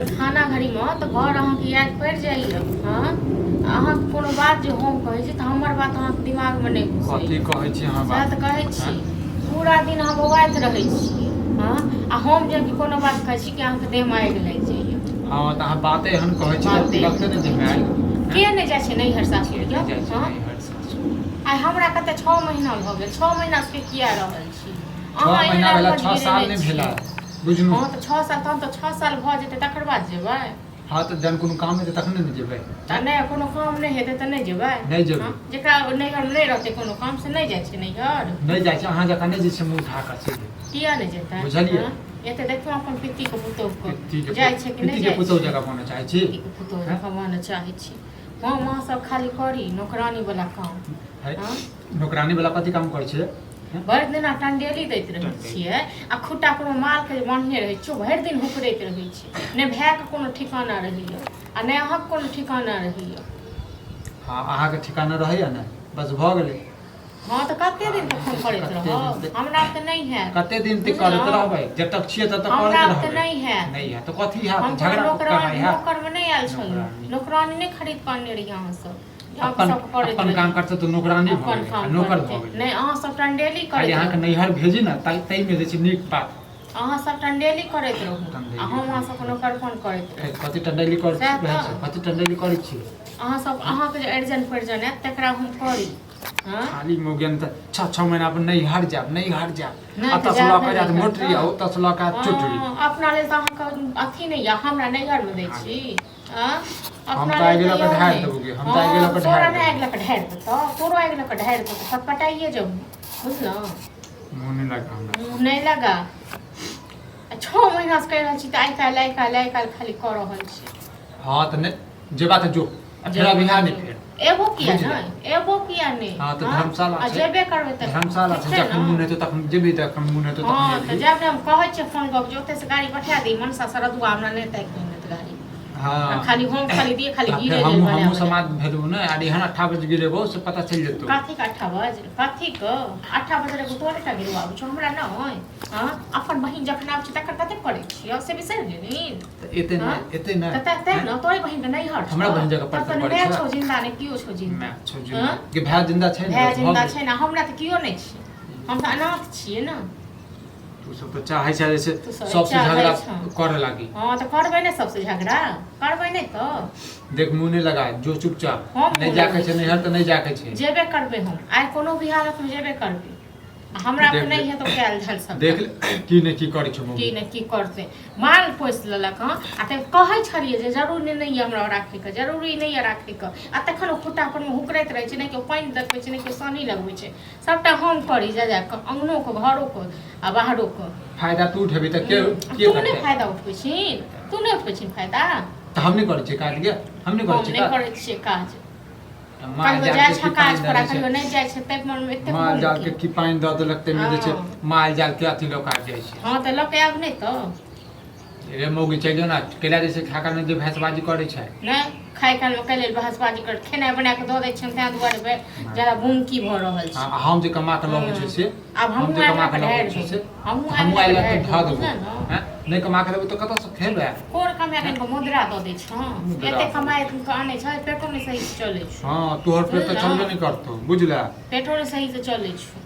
खाना घड़ीमे तऽ घर अहाँके याद पड़ि जाइए। हँ, अहाँके कोनो बात जे हम कहै छी तऽ हमर बात अहाँके दिमागमे नहि कथी घुसैए। कहै छी अहाँ सएह बात तऽ कहै छी, पूरा दिन अहाँ बौआइत रहै छी। हँ, आ हम जे कि कोनो बात कहै छी कि अहाँके देहमे आगि लागि जाइए। हँ, तऽ अहाँ बाते एहन कहै छी बाते लगते ने देहमे आगि। के नहि जाइ छै नैहर सासुर? के नहि जाइ छै हँ, नैहर सासुर? आइ हमरा कते 6 महीना भऽ गेल, 6 महीनासँ के किया रहल छी? 6 अहाँ महीना एहन भेला, अरबज 6 साल गिरेने नहि छियै। भेला, बुझलहुँ? हँ, तऽ 6 साल, तहन तऽ 6 साल भऽ जेतै तकर बाद जेबै। हँ, तऽ जहन कोनो काम हेतै तखने ने जेबै। तऽ नहि, कोनो काम नहि हेतै तऽ नहि जेबै? नहि जेबै। हँ, जेकरा नैहरमे नहि रहतै कोनो काम से नहि जाइ छै नैहर। नहि जाइ छै, अहाँ जकाँ नहि जाइ छै मुँह उठा कऽ सीधे। किया नहि जेतै? बुझलियै? हँ, एते देखियौ अपन पित्तीके पुतोहुके पित्तीके जाइ छै कि नहि पित्तीके जाइ पुतोहु छै? जकाँ बनऽ चाहै छी? पित्तीके पुतोहु जकाँ बनऽ चाहै छी हम? अहाँ सब खाली करी नौकरानी वाला काम। है। हँ। नौकरानी वाला कथी काम करै छै? भरि दिना टंडेली दैत रहै छियै आ खुट्टा कोनो मालके जे बान्हने रहै छियै, भरि दिन हुकरैत रहै छै। नहि भायके कोनो ठिकाना रहैए आ नहि अहाँके कोनो ठिकाना रहैए। हँ, अहाँके ठिकाना रहैए ने, बस भऽ गेलै। हँ, तऽ कते दिन तक फोन करैत कते दिन रहब? तक? हमरा तऽ नहि हैत। कते दिन तक बुझलहुँ? करैत रहबै? जब तक छियै तब तक हमरा करैत तऽ रहबै। नहि हैत। नहि हैत तऽ कथी हैत? हम झगड़ा नौकरानी करनाइ हैत? नौकरमे नहि आयल छलहुँ। नौकरानी। नौकरानी नहि खरीद कऽ अनने रहियै अहाँ सब। अपन सब करैत अपन काम रही। करतै तऽ नौकरानी भऽ अपन गेलै आ काम नौकर करतै। भऽ गेलै। नहि, अहाँ सब टंडेली खाली करैत अहाँके रहू। नैहर भेजी ने ताहिमे जे छै नीक बात। अहाँ सब टंडेली करैत रहू टंडेली आ हम अहाँ सबके नौकरपन करैत रहू। कथी टंडेली करै सएह रहै तऽ। छै? कथी टंडेली करै छी? अहाँ सब, अहाँके जे अरिजन परिजन आयत तकरा हम करी। हँ, खाली मोगेन तऽ 6 6 महीना पर नैहर जायब, नैहर जायब। नहि तऽ एतऽ से जायब लऽ कऽ नहि जायत नैहर मोटरी तऽ। आ ओतऽ से लऽ कऽ आयत चोटरी। हँ, अपना लेल तऽ अहाँके अथी नहि यऽ, हमरा नैहरमे दै छी। आँ? हम अपना तऽ आगि लेल लऽ तऽ कऽ यौ ढारि नहि। देबौ गे, हम तऽ आगि लऽ हँ, कऽ तोरा ढारि नहि देबौ। आगि लऽ कऽ ढारि देतौ, तोरो आगि लऽ कऽ ढारि देतौ, पटपटाइए जेबौ, बुझलहुँ? मुँह नहि लगा हमरा। मुँह नहि लगा। आ 6 महीनासँ कहि रहल छी तऽ आइ काल्हि, आइ काल्हि, आइ काल्हि खाली कऽ रहल छी। हँ, तऽ नहि जेबा तऽ जो आ फेर अभी नहि फेर एबो किया बुझलियै? नहि एबो किया नहि? हँ, तऽ धर्मशाला आ छै। जेबे करबै तऽ धर्मशाला ठीक छै। छै जखन ने? मोन हेतौ तखन जेबही, जखन मोन हेतौ तखन हँ, तऽ एबही। जायब ने। हम कहै छियै फोन कऽ के जे ओतयसँ गाड़ी पठा दी मनसा सरदुआ, हमरा नहि ताकि देत गाड़ी। हँ। आ खाली हम खाली दिए खाली तऽ गिरे फेर लेल हमहूँ बना हमहूँ बना। समाद भेजबौ ने आ एहन 8 बजे गिरेबौ से पता चलि जेतौ। कथी के 8 बजे? कथी के 8 बजे रे? तोरे टा गिरवाबै छौ, हमरा नहि? हँ, अपन बहिन जखन आबै छै तकर कतेक करै छियै से बिसरि गेलही? तऽ एते हँ? नहि, एते नहि। तऽ तैं ने तोरे बहिन के नैहर छौ। हमरा बहिन जकाँ तब परतर तऽ करै माय छै। छौ जिन्दा, नहि केओ छौ जिन्दा। माय छौ जिन्दा हँ? कि भाय जिन्दा छै ने? भाय बस भऽ जिन्दा गेलै। छै ने, हमरा तऽ केओ नहि छै, हम तऽ अनाथ छियै ने। तू सब तऽ चाहै छै जैसे तू सब सबसे चाहै झगड़ा छँ। करे लागी। हँ, तऽ करबै ने सबसे झगड़ा, करबै नहि तऽ? देख, मुँह नहि लगा, जो चुपचाप। हम नहि मुँह जाके लगबै छै छी। नैहर तऽ नहि जाके छै। जेबे करबै हम, आइ कोनो भी हालतमे जेबे करबै। आ हमरा देख तऽ नहि ले। हेतौ कयल धल सब। देख ले, की ने की करै छौ की मम्मी। ने की करतै, माल पोसि लेलक। हँ, आ तऽ कहै छलियै जे जरूरी नहि यऽ हमरा राखैके, जरूरी नहि यऽ राखैके, आ तखन ओ खुट्टा परमे हुकरैत रहै छै। नहि केओ पानि देखबै छै, नहि केओ सानी लगबै छै, सबटा हम करी जा जा कऽ, अङ्गनोके, घरोके आ बाहरोके। फायदा तू उठेबही तऽ के के तू नहि करतै? फायदा उठबै छिन? तू नहि उठबै छिन फायदा? तऽ हम नहि करै छियै काज गे, हम नहि करै हम छियै नहि काज। करै छियै काज। तऽ माल कहियो जाल जाइ के छै की काज पानि पर दऽ आ दै कहियो छै? नहि जाइ छै, ताहि मनमे एतेक माल मोन जाल की के की पानि दऽ देलक ताहिमे जे छै हँ। माल जाल के अथी लऽ कऽ आबि जाइ छै। हँ, तऽ लऽ कऽ आयब नहि तऽ? रे मौगी, चलि जो ने। केला जे छै खा कऽ जे भैंसबाजी करै छै। नहि, खाय कालमे कै लेल बहसबाजी कर? खेनाइ बना कऽ दऽ दै छियनि, ताहि दुआरे ज्यादा बुमकी भऽ रहल छै। आ हम जे कमा कऽ लबै छियै से? आब हम हमहूँ जे आबि कमा कऽ कऽ लबै ढारि छियै से देबै, हमहूँ हमहूँ आबि आइ कऽ लऽ कऽ ढारि धऽ देबै, देबौ। बुझलह ने? हँ, नहि कमा कऽ देबौ तऽ कतऽसँ खेबै? कोन कमाए कऽ मुद्रा दऽ दै छौ? मुद्रा एते दऽ कमाए कऽ आनै छै, पेटो नहि सही से चलै छौ। हँ, तोहर पेट तऽ बुझलह? चलबे नहि करतौ, बुझले? पेटो नहि सही से चलै छौ।